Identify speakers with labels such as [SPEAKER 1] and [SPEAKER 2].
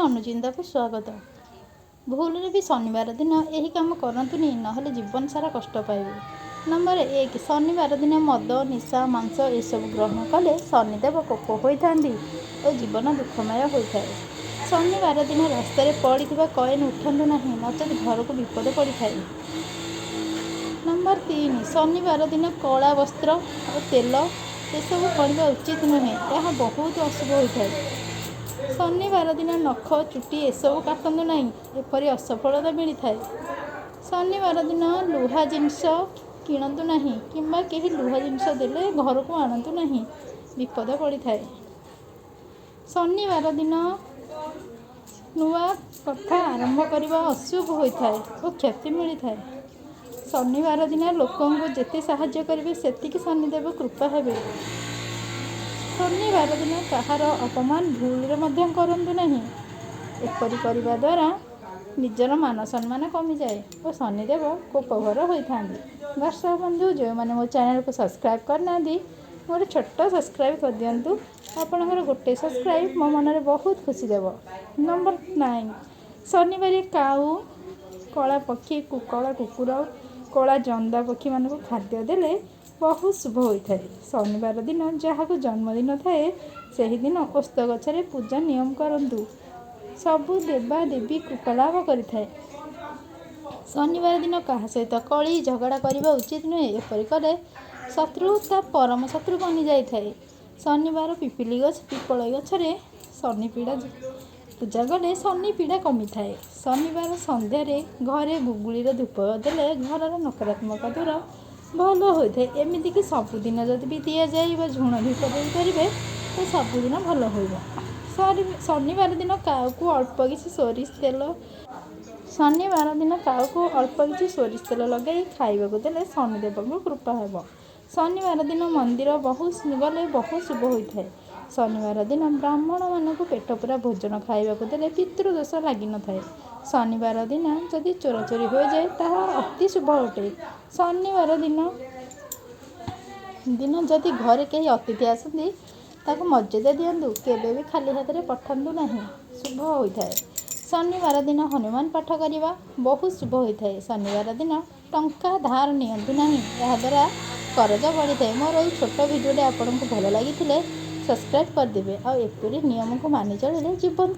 [SPEAKER 1] ଅନୁଚିନ୍ତାକୁ ସ୍ୱାଗତ। ଭୁଲରେ ବି ଶନିବାର ଦିନ ଏହି କାମ କରନ୍ତୁନି, ନହେଲେ ଜୀବନ ସାରା କଷ୍ଟ ପାଇବେ। ନମ୍ବର 1, ଶନିବାର ଦିନ ମଦ, ନିଶା, ମାଂସ ଏସବୁ ଗ୍ରହଣ କଲେ ଶନିଦେବ କୋପ ହୋଇଥାନ୍ତି ଓ ଜୀବନ ଦୁଃଖମୟ ହୋଇଥାଏ। ଶନିବାର ଦିନ ରାସ୍ତାରେ ପଡ଼ିଥିବା କଏନ୍ ଉଠାନ୍ତୁ ନାହିଁ, ନଚେତ୍ ଘରକୁ ବିପଦ ପଡ଼ିଥାଏ। ନମ୍ବର 3, ଶନିବାର ଦିନ କଳା ବସ୍ତ୍ର ଓ ତେଲ ଏସବୁ ପଡ଼ିବା ଉଚିତ ନୁହେଁ, ଏହା ବହୁତ ଅଶୁଭ ହୋଇଥାଏ। ଶନିବାର ଦିନ ନଖ, ଚୁଟି ଏସବୁ କାଟନ୍ତୁ ନାହିଁ, ଏପରି ଅସଫଳତା ମିଳିଥାଏ। ଶନିବାର ଦିନ ଲୁହା ଜିନିଷ କିଣନ୍ତୁ ନାହିଁ କିମ୍ବା କେହି ଲୁହା ଜିନିଷ ଦେଲେ ଘରକୁ ଆଣନ୍ତୁ ନାହିଁ, ବିପଦ ପଡ଼ିଥାଏ। ଶନିବାର ଦିନ ନୂଆ କଥା ଆରମ୍ଭ କରିବା ଅଶୁଭ ହୋଇଥାଏ ଓ କ୍ଷତି ମିଳିଥାଏ। ଶନିବାର ଦିନ ଲୋକଙ୍କୁ ଯେତେ ସାହାଯ୍ୟ କରିବେ, ସେତିକି ଶନିଦେବ କୃପା ହେବେ। ଶନିବାର ଦିନ କାହାର ଅପମାନ ଭୁଲରେ ମଧ୍ୟ କରନ୍ତୁ ନାହିଁ। ଏପରି କରିବା ଦ୍ୱାରା ନିଜର ମାନ ସମ୍ମାନ କମିଯାଏ ଓ ଶନିଦେବ କୋପଭର ହୋଇଥାନ୍ତି। ଦର୍ଶକ ବନ୍ଧୁ, ଯେଉଁମାନେ ମୋ ଚ୍ୟାନେଲକୁ ସବସ୍କ୍ରାଇବ୍ କରିନାହାନ୍ତି, ଗୋଟେ ଛୋଟ ସବସ୍କ୍ରାଇବ୍ କରିଦିଅନ୍ତୁ। ଆପଣଙ୍କର ଗୋଟେ ସବସ୍କ୍ରାଇବ୍ ମୋ ମନରେ ବହୁତ ଖୁସି ଦେବ। ନମ୍ବର 9, ଶନିବାର କାଉ, କଳା ପକ୍ଷୀ, କଳା କୁକୁର, କଳା ଜନ୍ଦା ପକ୍ଷୀମାନଙ୍କୁ ଖାଦ୍ୟ ଦେଲେ ବହୁତ ଶୁଭ ହୋଇଥାଏ। ଶନିବାର ଦିନ ଯାହାକୁ ଜନ୍ମଦିନ ଥାଏ, ସେହିଦିନ ଓସ୍ତ ଗଛରେ ପୂଜା ନିୟମ କରନ୍ତୁ, ସବୁ ଦେବା ଦେବୀ କୃପା ଲାଭ କରିଥାଏ। ଶନିବାର ଦିନ କାହା ସହିତ କଳି ଝଗଡ଼ା କରିବା ଉଚିତ ନୁହେଁ। ଏପରି କଲେ ଶତ୍ରୁ ତା ପରମ ଶତ୍ରୁ ବନିଯାଇଥାଏ। ଶନିବାର ପିପିଲି ଗଛ, ପିପଳ ଗଛରେ ଶନି ପୀଡ଼ା ପୂଜା କଲେ ଶନି ପୀଡ଼ା କମିଥାଏ। ଶନିବାର ସନ୍ଧ୍ୟାରେ ଘରେ ଗୁଗୁଳିର ଧୂପ ଦେଲେ ଘରର ନକାରାତ୍ମକ ଦୂର ଭଲ ହୋଇଥାଏ। ଏମିତିକି ସବୁଦିନ ଯଦି ବି ଦିଆଯାଏ ବା ଝୁଣା ଧୂପ ଦେଇପାରିବେ ତ ସବୁଦିନ ଭଲ ହୋଇବ। ଶନିବାର ଦିନ କାଉକୁ ଅଳ୍ପ କିଛି ସୋରିଷ ତେଲ, ଶନିବାର ଦିନ କାଉକୁ ଅଳ୍ପ କିଛି ସୋରିଷ ତେଲ ଲଗାଇ ଖାଇବାକୁ ଦେଲେ ଶନିଦେବଙ୍କ କୃପା ହେବ। ଶନିବାର ଦିନ ମନ୍ଦିର ବହୁତ ଗଲେ ବହୁତ ଶୁଭ ହୋଇଥାଏ। ଶନିବାର ଦିନ ବ୍ରାହ୍ମଣମାନଙ୍କୁ ପେଟ ପୂରା ଭୋଜନ ଖାଇବାକୁ ଦେଲେ ପିତୃଦୋଷ ଲାଗିନଥାଏ। ଶନିବାର ଦିନ ଯଦି ଚୋରାଚୋରି ହୋଇଯାଏ, ତାହା ଅତି ଶୁଭ ଅଟେ। ଶନିବାର ଦିନ ଯଦି ଘରେ କେହି ଅତିଥି ଆସନ୍ତି, ତାକୁ ମର୍ଯ୍ୟାଦା ଦିଅନ୍ତୁ, କେବେ ବି ଖାଲି ହାତରେ ପଠାନ୍ତୁ ନାହିଁ, ଶୁଭ ହୋଇଥାଏ। ଶନିବାର ଦିନ ହନୁମାନ ପାଠ କରିବା ବହୁତ ଶୁଭ ହୋଇଥାଏ। ଶନିବାର ଦିନ ଟଙ୍କା ଧାର ନିଅନ୍ତୁ ନାହିଁ, ଏହାଦ୍ୱାରା କରଜ ବଢ଼ିଥାଏ। ମୋର ଏଇ ଛୋଟ ଭିଡ଼ିଓଟି ଆପଣଙ୍କୁ ଭଲ ଲାଗିଥିଲେ ସବସ୍କ୍ରାଇବ୍ କରିଦେବେ, ଆଉ ଏପରି ନିୟମକୁ ମାନି ଚଳିଲେ ଜୀବନ